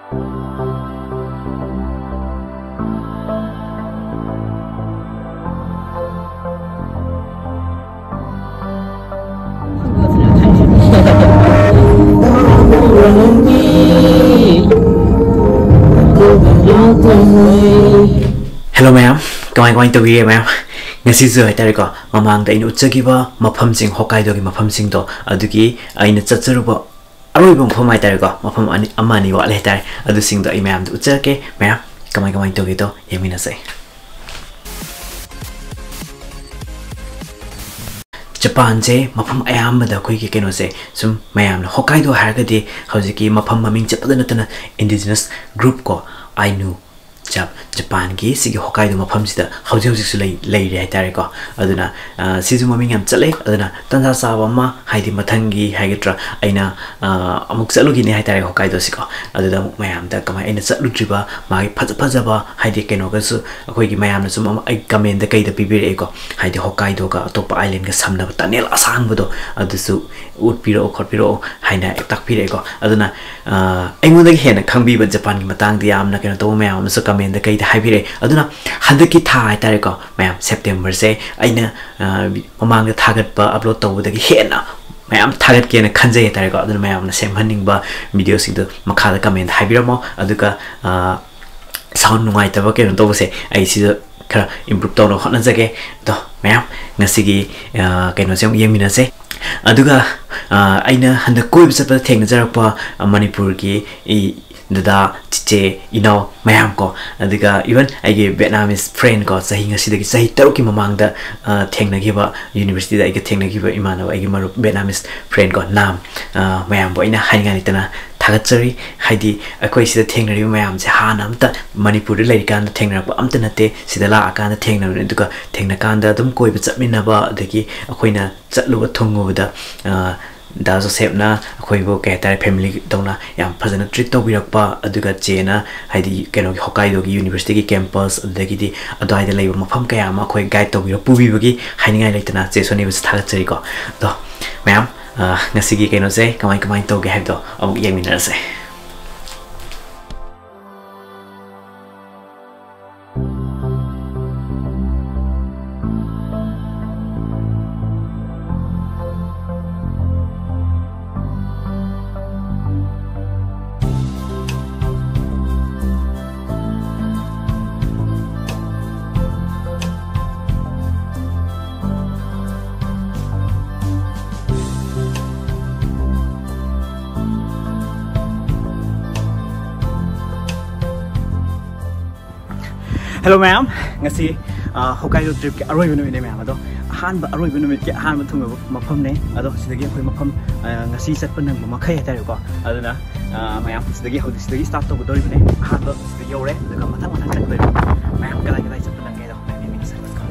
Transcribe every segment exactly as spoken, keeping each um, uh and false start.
Hello ꯃꯌꯥꯝ, ꯀꯃꯥꯏ ꯀꯃꯥꯏ ꯇꯧꯕꯤꯔꯤ ꯃꯌꯥꯝ? ꯉꯁꯤꯁꯨ ꯍꯥꯏꯇꯥꯔꯦꯀꯣ, ꯃꯃꯥꯡꯗ ꯑꯩꯅ ꯎꯠꯆꯈꯤꯕ ꯃꯐꯝꯁꯤꯡ, ꯍꯣꯀꯥꯏꯗꯣꯒꯤ ꯃꯐꯝꯁꯤꯡꯗꯣ, ꯑꯗꯨꯒꯤ ꯑꯩꯅ ꯆꯠꯆꯔꯨꯕ ꯑꯔꯣꯏꯕ ꯃꯐꯝ ꯍꯥꯏꯇꯥꯔꯦꯀꯣ, ꯃꯐꯝ ꯑꯅꯤ, ꯑꯃ ꯑꯅꯤ ꯋꯥꯠꯂꯦ ꯍꯥꯏꯇꯥꯔꯦ꯫ ꯑꯗꯨꯁꯤꯡꯗꯣ ꯑꯩ ꯃꯌꯥꯝꯗ ꯎꯠꯆꯔꯛꯀꯦ꯫ ꯃꯌꯥꯝ ꯀꯃꯥꯏ ꯀꯃꯥꯏ ꯇꯧꯒꯦꯗꯣ ꯌꯦꯡꯃꯤꯟꯅꯁꯦ꯫ ꯖꯄꯥꯟꯁꯦ ꯃꯐꯝ ꯑꯌꯥꯝꯕꯗ ꯑꯩꯈꯣꯏꯒꯤ ꯀꯩꯅꯣꯁꯦ, ꯁꯨꯝ ꯃꯌꯥꯝꯅ ꯍꯣꯀꯥꯏꯗꯣ ꯍꯥꯏꯔꯒꯗꯤ ꯍꯧꯖꯤꯛꯀꯤ ꯃꯐꯝ ꯃꯃꯤꯡ ꯆꯠꯄꯗ ꯅꯠꯇꯅ indigenous group ꯀꯣ, ꯑꯥꯏꯅꯨ, ꯖꯞ-, ꯖꯄꯥꯟꯒꯤ ꯁꯤꯒꯤ ꯍꯣꯀꯥꯏꯗꯣ ꯃꯐꯝꯁꯤꯗ ꯍꯧꯖꯤꯛ ꯍꯧꯖꯤꯛꯁꯨ ꯂꯩ-, ꯂꯩꯔꯤ ꯍꯥꯏꯇꯥꯔꯦꯀꯣ꯫ ꯑꯗꯨꯅ, ꯑ, ꯁꯤꯁꯨ ꯃꯃꯤꯡ ꯌꯥꯝ ꯆꯠꯂꯦ꯫ ꯑꯗꯨꯅ ꯇꯟꯖꯥ ꯆꯥꯕ ꯑꯃ, ꯍꯥꯏꯗꯤ ꯃꯊꯪꯒꯤ ꯍꯥꯏꯒꯗ꯭ꯔꯥ, ꯑꯩꯅ, ꯑ, ꯑꯃꯨꯛ ꯆꯠꯂꯨꯈꯤꯅꯤ ꯍꯥꯏꯇꯥꯔꯦ ꯍꯣꯀꯥꯏꯗꯣꯁꯤꯀꯣ꯫ ꯑꯗꯨꯗ ꯑꯃꯨꯛ ꯃꯌꯥꯝꯗ ꯀꯃꯥꯏꯅ ꯑꯩꯅ ꯆꯠꯂꯨꯗ꯭ꯔꯤꯕ, ꯃꯥꯒꯤ ꯐꯖ ꯐꯖꯕ, ꯍꯥꯏꯗꯤ ꯀꯩꯅꯣꯒꯁꯨ ꯑꯩꯈꯣꯏꯒꯤ ꯃꯌꯥꯝꯅ ꯁꯨꯝ ꯑꯃ ꯑꯩ comment ꯀꯩꯗ ꯄꯤꯕꯤꯔꯛꯑꯦꯀꯣ, ꯍꯥꯏꯗꯤ ꯍꯣꯀꯥꯏꯗꯣꯒ ꯑꯇꯣꯞꯄ island ꯒ ꯁꯝꯅꯕ tunnel ꯑꯁꯥꯡꯕꯗꯣ, ꯑꯗꯨꯁꯨ ꯎꯠꯄꯤꯔꯛꯑꯣ ꯈꯣꯠꯄꯤꯔꯛꯑꯣ ꯍꯥꯏꯅ ꯇꯥꯛꯄꯤꯔꯛꯑꯦꯀꯣ꯫ ꯑꯗꯨꯅ, ꯑ, ꯑꯩꯉꯣꯟꯗꯒꯤ ꯍꯦꯟꯅ ꯈꯪꯕꯤꯕ ꯖꯄꯥꯟꯒꯤ ꯃꯇꯥꯡꯗ ꯌꯥꯝꯅ ꯀꯩꯅꯣ ꯇꯧꯕ ꯃꯌꯥꯝ ꯑꯃꯁꯨ comment ꯗ ꯀꯩꯗ ꯍꯥꯏꯕꯤꯔꯛꯑꯦ꯫ ꯑꯗꯨꯅ ꯍꯟꯗꯛꯀꯤ ꯊꯥ ꯍꯥꯏꯇꯥꯔꯦꯀꯣ ꯃꯌꯥꯝ, September ꯁꯦ ꯑꯩꯅ, ꯑ, ꯃꯃꯥꯡꯗ ꯊꯥꯒꯠꯄ, upload ꯇꯧꯕꯗꯒꯤ ꯍꯦꯟꯅ ꯃꯌꯥꯝ ꯊꯥꯒꯠꯀꯦꯅ ꯈꯟꯖꯩ ꯍꯥꯏꯇꯥꯔꯦꯀꯣ꯫ ꯑꯗꯨꯅ ꯃꯌꯥꯝꯅ ꯁꯦꯝꯍꯟꯅꯤꯡꯕ video ꯁꯤꯡꯗꯣ ꯃꯈꯥꯗ comment ꯗ ꯍꯥꯏꯕꯤꯔꯝꯃꯣ꯫ ꯑꯗꯨꯒ, ꯑ, sound ꯅꯨꯡꯉꯥꯏꯇꯕ ꯀꯩꯅꯣ ꯇꯧꯕꯁꯦ ꯑꯩ ꯁꯤꯗ ꯈꯔ improve ꯇꯧꯅꯕ ꯍꯣꯠꯅꯖꯒꯦ꯫ ꯑꯗꯣ ꯃꯌꯥꯝ, ꯉꯁꯤꯒꯤ, ꯑ, ꯀꯩꯅꯣꯁꯦ ꯑꯃꯨꯛ ꯌꯦꯡꯃꯤꯟꯅꯁꯦ꯫ ꯑꯗꯨꯒ, ꯑ, ꯑꯩꯅ ꯍꯟꯗꯛ ꯀꯣꯏꯕ ꯆꯠꯄꯗ ꯊꯦꯡꯅꯖꯔꯛꯄ, ꯑ, ꯃꯅꯤꯄꯨꯔꯒꯤ ꯏ-, ꯗꯗꯥ, ꯆꯤꯆꯦ, ꯏꯅꯥꯎ ꯃꯌꯥꯝ ꯀꯣ, ꯑꯗꯨꯒ even ꯑꯩꯒꯤ Vietnamese friend ꯀꯣ, ꯆꯍꯤ, ꯉꯁꯤꯗꯒꯤ ꯆꯍꯤ ꯇꯔꯨꯛꯀꯤ ꯃꯃꯥꯡꯗ, ꯑ, ꯊꯦꯡꯅꯈꯤꯕ, university ꯗ ꯑꯩꯒ ꯊꯦꯡꯅꯈꯤꯕ ꯏꯃꯥꯟꯅꯕ, ꯑꯩꯒꯤ ꯃꯔꯨꯞ Vietnamese friend ꯀꯣ, ꯅꯥꯝ, ꯑ, ꯃꯌꯥꯝꯕꯨ ꯑꯩꯅ ꯍꯥꯏꯅꯤꯡꯉꯥꯏ ꯂꯩꯇꯅ ꯊꯥꯒꯠꯆꯔꯤ꯫ ꯍꯥꯏꯗꯤ ꯑꯩꯈꯣꯏ ꯁꯤꯗ ꯊꯦꯡꯅꯔꯤꯕ ꯃꯌꯥꯝꯁꯦ ꯍꯥꯟꯅ ꯑꯝꯇ ꯃꯅꯤꯄꯨꯔꯗ ꯂꯩꯔꯤꯀꯥꯟꯗ ꯊꯦꯡꯅꯔꯛꯄ ꯑꯝꯇ ꯅꯠꯇꯦ, ꯁꯤꯗ ꯂꯥꯛꯑꯀꯥꯟꯗ ꯊꯦꯡꯅꯕꯅꯤ꯫ ꯑꯗꯨꯒ ꯊꯦꯡꯅꯀꯥꯟꯗ ꯑꯗꯨꯝ ꯀꯣꯏꯕ ꯆꯠꯃꯤꯟꯅꯕ, ꯑꯗꯒꯤ ꯑꯩꯈꯣꯏꯅ ꯆꯠꯂꯨꯕ ꯊꯨꯡꯉꯨꯕꯗ, ꯑ, ꯗꯥ ꯖꯣꯁꯦꯞꯅ ꯑꯩꯈꯣꯏꯕꯨ, ꯀꯩ ꯍꯥꯏꯇꯥꯔꯦ, family ꯗꯧꯅ ꯌꯥꯝ ꯐꯖꯅ treat ꯇꯧꯕꯤꯔꯛꯄ, ꯑꯗꯨꯒ ꯆꯦꯅ, ꯍꯥꯏꯗꯤ, ꯀꯩꯅꯣꯒꯤ, ꯍꯣꯀꯥꯏꯗꯣꯒꯤ university ꯒꯤ campus, ꯑꯗꯨꯗꯒꯤꯗꯤ ꯑꯗꯨꯋꯥꯏꯗ ꯂꯩꯕ ꯃꯐꯝ ꯀꯌꯥ ꯑꯃ ꯑꯩꯈꯣꯏ guide ꯇꯧꯕꯤꯔ ꯄꯨꯕꯤꯕꯒꯤ ꯍꯥꯏꯅꯤꯡꯉꯥꯏ ꯂꯩꯇꯅ ꯆꯦ ꯁꯣꯅꯤꯕꯨꯁꯨ ꯊꯥꯒꯠꯆꯔꯤꯀꯣ꯫ ꯑꯗꯣ ꯃꯌꯥꯝ, ꯑ, ꯉꯁꯤꯒꯤ ꯀꯩꯅꯣꯁꯦ ꯀꯃꯥꯏ ꯀꯃꯥꯏꯅ ꯇꯧꯒꯦ ꯍꯥꯏꯕꯗꯣ ꯑꯃꯨꯛ ꯌꯦꯡꯃꯤꯟꯅꯔꯁꯦ꯫ Hello ꯃꯌꯥꯝ, ꯉꯁꯤ ꯍꯣꯀꯥꯏꯗꯣ ꯇ꯭ꯔꯤꯞꯀꯤ ꯑꯔꯣꯏꯕ ꯅꯨꯃꯤꯠꯅꯦ ꯃꯌꯥꯝ꯫ ꯑꯗꯣ ꯑꯍꯥꯟꯕ, ꯑꯔꯣꯏꯕ ꯅꯨꯃꯤꯠꯀꯤ ꯑꯍꯥꯟꯕ ꯊꯨꯡꯂꯕ ꯃꯐꯝꯅꯦ꯫ ꯑꯗꯣ ꯁꯤꯗꯒꯤ ꯑꯩꯈꯣꯏ ꯃꯐꯝ ꯉꯁꯤ ꯆꯠꯄ ꯅꯪꯕ ꯃꯈꯩ ꯍꯥꯏꯇꯥꯔꯦꯀꯣ꯫ ꯑꯗꯨꯅ ꯃꯌꯥꯝ ꯁꯤꯗꯒꯤ, ꯍꯧꯖꯤꯛ ꯁꯤꯗꯒꯤ ꯁ꯭ꯇꯥꯔꯠ ꯇꯧꯒꯗꯧꯔꯤꯕꯅꯦ꯫ ꯑꯍꯥꯟꯕ ꯁꯤꯗ ꯌꯧꯔꯦ, ꯑꯗꯨꯒ ꯃꯊꯪ ꯃꯊꯪ ꯆꯠꯀꯗꯧꯔꯤꯕꯅꯦ꯫ ꯃꯌꯥꯝ ꯀꯗꯥꯏ ꯀꯗꯥꯏ ꯆꯠꯄ ꯅꯪꯒꯦꯗꯣ ꯃꯌꯥꯝ ꯌꯦꯡꯃꯤꯟꯅꯁꯦ꯫ Let's go꯫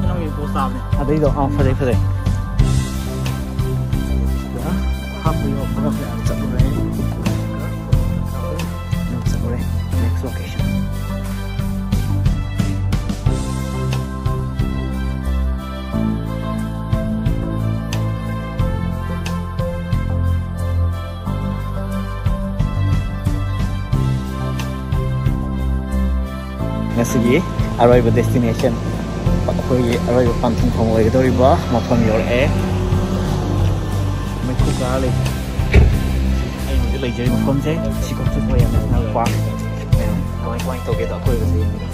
ꯅꯪꯒꯤ ꯄꯣꯁ ꯇꯥꯕꯅꯦ꯫ ꯑꯗꯩꯗꯣ, ꯑꯥ, ꯐꯖꯩ, ꯐꯖꯩ꯫ ꯍꯥꯞꯄ ꯌꯧꯔꯛꯄꯒ ꯃꯌꯥꯝ ꯆꯠꯂꯨꯔꯦ꯫ ꯃꯌꯥꯝ ꯆꯠꯂꯨꯔꯦ꯫ Next location꯫ ꯁꯤꯒꯤ ꯑꯔꯣꯏꯕ destination, ꯑꯩꯈꯣꯏꯒꯤ ꯑꯔꯣꯏꯕ ꯄꯟꯊꯨꯡꯐꯝ ꯑꯣꯏꯒꯗꯧꯔꯤꯕ ꯃꯐꯝ ꯌꯧꯔꯛꯑꯦ꯫ ꯃꯩꯈꯨ ꯀꯥ ꯂꯩ꯫ ꯑꯩꯅ ꯍꯧꯖꯤꯛ ꯂꯩꯖꯔꯤꯕ ꯃꯐꯝꯁꯦ ꯁꯤꯀꯣ ꯆꯠꯄ ꯌꯥꯝꯅ ꯅꯛꯄ꯫ ꯃꯌꯥꯝ ꯀꯃꯥꯏ ꯀꯃꯥꯏꯅ ꯇꯧꯒꯦꯗꯣ ꯑꯀꯣꯏꯕꯁꯦ ꯌꯦꯡꯕꯤꯌꯨ꯫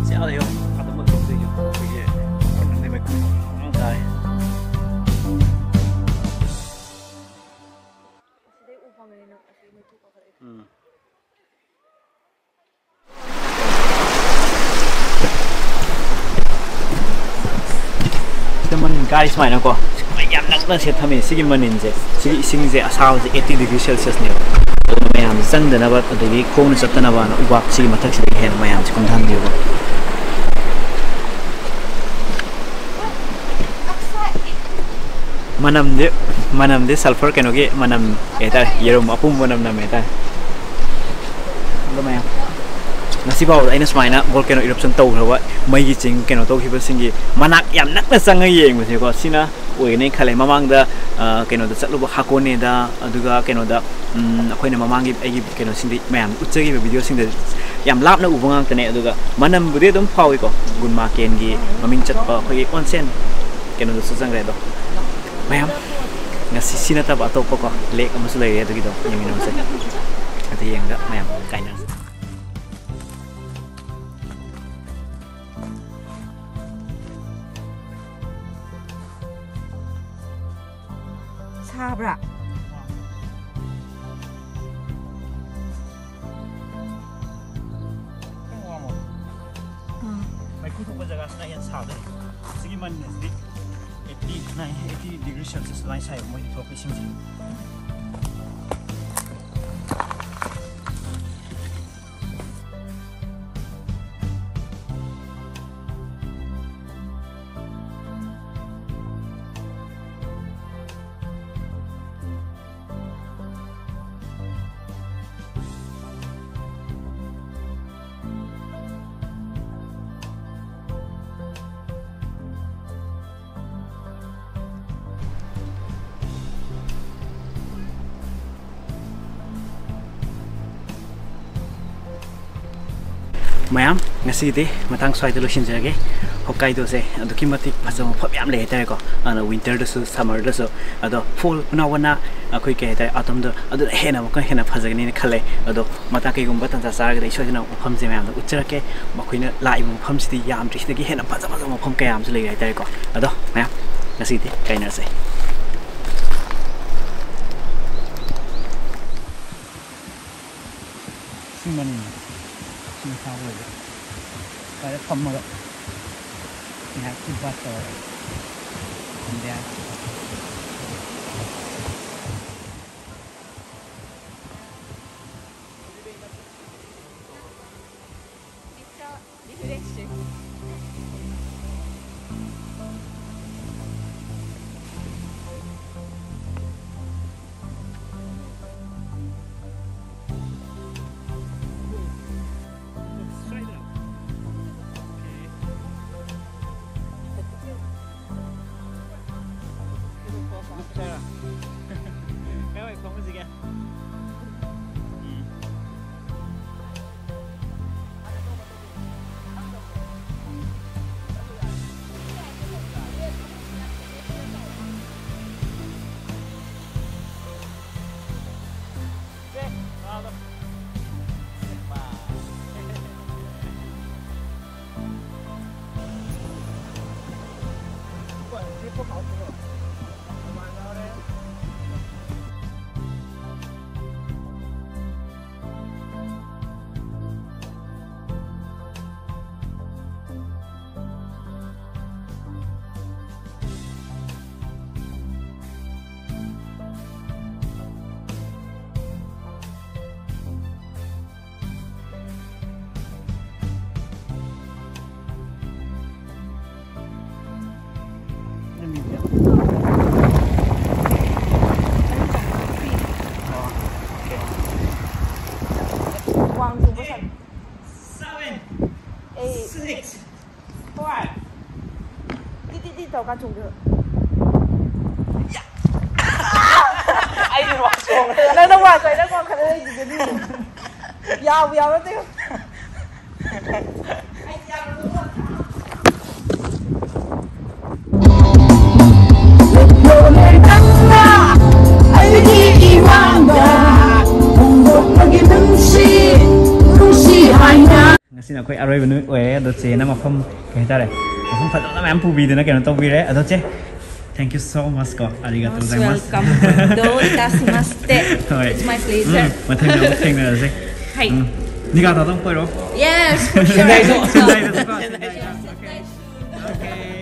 ꯁꯤ ꯑꯥꯗ ꯌꯦꯡꯉꯣ, ꯑꯥꯗ ꯃꯈꯣꯡꯗ ꯌꯦꯡꯉꯣ, ꯑꯩꯈꯣꯏꯒꯤ ꯈꯨꯟꯗꯤ ꯃꯩꯈꯨ ꯃꯌꯥꯝ ꯇꯥꯏ꯫ ꯎꯝ꯫ ꯁꯤꯗ ꯃꯅꯤꯟ ꯀꯥꯔꯤ ꯁꯨꯃꯥꯏꯅꯀꯣ, ꯁꯨꯃꯥꯏꯅ ꯌꯥꯝ ꯅꯛꯅ ꯁꯤꯗ ꯊꯝꯃꯤ꯫ ꯁꯤꯒꯤ ꯃꯅꯤꯟꯁꯦ, ꯁꯤꯒꯤ ꯏꯁꯤꯡꯁꯦ ꯑꯁꯥꯕꯁꯦ eighty degree Celsiusꯅꯦꯕ꯫ ꯑꯗꯨꯅ ꯃꯌꯥꯝꯁꯦ ꯆꯪꯗꯅꯕ ꯑꯗꯒꯤ ꯈꯣꯡꯅ ꯆꯠꯇꯅꯕꯅ ꯎꯕꯥꯛꯁꯤꯒꯤ ꯃꯊꯛꯁꯤꯗꯒꯤ ꯍꯦꯟꯅ ꯃꯌꯥꯝꯁꯦ ꯀꯨꯝꯊꯍꯟꯕꯤꯕ꯫ ꯃꯅꯝꯗꯤ, ꯃꯅꯝꯗꯤ sulphur ꯀꯩꯅꯣꯒꯤ ꯃꯅꯝ ꯀꯩ ꯍꯥꯏꯇꯥꯔꯦ, ꯌꯦꯔꯨꯝ ꯑꯄꯨꯝꯕ ꯃꯅꯝ ꯅꯝꯃꯦ ꯍꯥꯏꯇꯥꯔꯦ꯫ ꯑꯗꯣ ꯃꯌꯥꯝ, ꯉꯁꯤ ꯐꯥꯎꯕꯗ ꯑꯩꯅ ꯁꯨꯃꯥꯏꯅ volcano eruption ꯇꯧꯈ꯭ꯔꯕ ꯃꯩꯒꯤ ꯆꯤꯡ ꯀꯩꯅꯣ ꯇꯧꯈꯤꯕꯁꯤꯡꯒꯤ ꯃꯅꯥꯛ ꯌꯥꯝ ꯅꯛꯅ ꯆꯪꯉ ꯌꯦꯡꯕꯁꯦꯀꯣ, ꯁꯤꯅ ꯑꯣꯏꯒꯅꯤ ꯈꯜꯂꯦ꯫ ꯃꯃꯥꯡꯗ, ꯑ, ꯀꯩꯅꯣꯗ ꯆꯠꯂꯨꯕ ꯍꯥꯀꯣꯅꯦꯗ, ꯑꯗꯨꯒ ꯀꯩꯅꯣꯗ, ꯎꯝ, ꯑꯩꯈꯣꯏꯅ ꯃꯃꯥꯡꯒꯤ ꯑꯩꯒꯤ ꯀꯩꯅꯣꯁꯤꯡꯗ ꯃꯌꯥꯝ ꯎꯠꯆꯈꯤꯕ videoꯁꯤꯡꯗ ꯌꯥꯝ ꯂꯥꯞꯅ ꯎꯕ ꯉꯥꯛꯇꯅꯦ꯫ ꯑꯗꯨꯒ ꯃꯅꯝꯕꯨꯗꯤ ꯑꯗꯨꯝ ꯐꯥꯎꯏꯀꯣ, ꯒꯨꯟꯃꯥ ꯀꯦꯟꯒꯤ ꯃꯃꯤꯡ ꯆꯠꯄ ꯑꯩꯈꯣꯏꯒꯤ onsen ꯀꯩꯅꯣꯗꯁꯨ ꯆꯪꯈ꯭ꯔꯦ꯫ ꯑꯗꯣ ꯃꯌꯥꯝ, ꯉꯁꯤ ꯁꯤ ꯅꯠꯇꯕ ꯑꯇꯣꯞꯄꯀꯣ lake ꯑꯃꯁꯨ ꯂꯩꯔꯦ, ꯑꯗꯨꯒꯤꯗꯣ ꯌꯦꯡꯃꯤꯟꯅꯔꯁꯦ꯫ ꯑꯗꯨ ꯌꯦꯡꯉꯒ ꯃꯌꯥꯝ ꯀꯥꯏꯅꯔꯁꯦ꯫ ꯁꯥꯕ꯭ꯔꯥ? ꯈꯤꯇꯪ ꯋꯥꯡꯉꯣ꯫ ꯎꯝ꯫ ꯃꯩꯈꯨ ꯊꯣꯛꯄ ꯖꯒꯥꯁꯤꯅ ꯍꯦꯟꯅ ꯁꯥꯗꯣꯏꯅꯤ꯫ ꯁꯤꯒꯤ ꯃꯅꯤꯟꯁꯤꯗꯤ eighty, nine, eighty degree Celsius ꯑꯗꯨꯃꯥꯏꯅ ꯁꯥꯏꯌꯦꯕ ꯃꯣꯏꯒꯤ ꯊꯣꯛꯂꯛꯄ ꯏꯁꯤꯡꯁꯦ꯫ ꯃꯌꯥꯝ, ꯉꯁꯤꯒꯤꯗꯤ ꯃꯇꯥꯡ ꯁ꯭ꯋꯥꯏꯗ ꯂꯣꯏꯁꯤꯟꯖꯔꯒꯦ꯫ ꯍꯣꯀꯥꯏꯗꯣꯁꯦ ꯑꯗꯨꯛꯀꯤ ꯃꯇꯤꯛ ꯐꯖꯕ ꯃꯐꯝ ꯌꯥꯝ ꯂꯩ ꯍꯥꯏꯇꯥꯔꯦꯀꯣ꯫ ꯑꯗꯨꯅ winterꯗꯁꯨ, summerꯗꯁꯨ, ꯑꯗꯣ fall ꯎꯅꯥ ꯋꯥꯅꯥ, ꯑꯩꯈꯣꯏ ꯀꯩ ꯍꯥꯏꯇꯥꯔꯦ, autumnꯗꯣ, ꯑꯗꯨꯅ ꯍꯦꯟꯅ ꯑꯃꯨꯛꯀ ꯍꯦꯟꯅ ꯐꯖꯒꯅꯤꯅ ꯈꯜꯂꯦ꯫ ꯑꯗꯣ ꯃꯇꯥꯡ ꯀꯩꯒꯨꯝꯕ ꯇꯥꯟꯖꯥ ꯆꯥꯔꯒꯗꯤ ꯑꯩ ꯁꯣꯏꯗꯅ ꯃꯐꯝꯁꯦ ꯃꯌꯥꯝꯗ ꯎꯠꯆꯔꯛꯀꯦ꯫ ꯃꯈꯣꯏꯅ ꯂꯥꯛꯏꯕ ꯃꯐꯝꯁꯤꯗꯤ ꯌꯥꯝꯗ꯭ꯔꯤ, ꯁꯤꯗꯒꯤ ꯍꯦꯟꯅ ꯐꯖ ꯐꯖꯕ ꯃꯐꯝ ꯀꯌꯥ ꯑꯃꯁꯨ ꯂꯩꯔꯤ ꯍꯥꯏꯇꯥꯔꯦꯀꯣ꯫ ꯑꯗꯣ ꯃꯌꯥꯝ, ꯉꯁꯤꯗꯤ ꯀꯥꯏꯅꯔꯁꯦ꯫ ꯏꯁꯤꯡ ꯃꯅꯤꯡ, ꯏꯁꯤꯡ ꯐꯥꯕ ꯑꯣꯏꯕ꯫ ꯁ꯭ꯋꯥꯏꯗ ꯐꯝꯃꯒ ꯉꯥꯏꯍꯥꯛ ꯆꯤꯠ ꯄꯥꯠ ꯇꯧꯔꯒ ꯊꯝꯕ ꯌꯥꯏ꯫ ꯋꯥꯡ ꯆꯤꯡꯕ ꯁꯥꯟꯅ꯫ Seven, eight, six, five. ꯇꯤ ꯇꯤ ꯇꯤ ꯇꯧꯔꯀꯥꯟ ꯆꯣꯡꯗꯣꯏꯕ꯫ ꯑꯩꯗꯤ ꯋꯥ ꯆꯣꯡꯉꯦ꯫ ꯅꯪꯅ ꯋꯥ ꯆꯣꯡꯉꯦ, ꯅꯪ ꯋꯥꯡꯈꯠꯂ ꯂꯩꯗꯨꯗꯤ꯫ ꯌꯥꯕꯨ ꯌꯥꯕ ꯅꯠꯇꯦ꯫ ꯅꯪꯅ ꯑꯩꯒꯤ ꯏꯃꯥꯡꯗ ꯐꯣꯡꯗꯣꯛꯄꯒꯤ ꯅꯨꯡꯁꯤ, ꯅꯨꯡꯁꯤ ꯍꯥꯏꯅ꯫ ꯉꯁꯤꯅ ꯑꯩꯈꯣꯏ ꯑꯔꯣꯏꯕ ꯅꯨꯃꯤꯠ ꯑꯣꯏꯔꯦ, ꯑꯗꯣ ꯆꯦꯅ ꯃꯐꯝ, ꯀꯩ ꯍꯥꯏꯇꯥꯔꯦ, ꯃꯐꯝ ꯐꯖꯕ ꯃꯌꯥꯝ ꯄꯨꯕꯤꯗꯅ ꯀꯩꯅꯣ ꯇꯧꯕꯤꯔꯦ꯫ ꯑꯗꯣ ꯆꯦ, thank you so much ꯀꯣ, ꯑꯥꯔꯤꯒꯥꯇꯣ ꯒꯣꯖꯥꯏꯃꯥꯁ꯫ Welcome. ꯗꯣ ꯏꯇꯥꯁꯤꯃꯥꯁꯇꯦ꯫ ꯍꯣꯏ꯫ It's my pleasure. ꯎꯝ, ꯃꯊꯪꯗ ꯑꯃꯨꯛ ꯊꯦꯡꯅꯔꯁꯦ꯫ ꯍꯥꯏ꯫ ꯎꯝ, ꯅꯤꯒꯥꯇꯥꯗ ꯑꯃꯨꯛ ꯀꯣꯏꯔꯛꯑꯣ꯫ Yes, for sure. ꯁꯦꯟꯗꯥꯏꯗꯁꯨ ꯀꯣ, ꯁꯦꯟꯗꯥꯏꯗꯁꯨ꯫ Okay.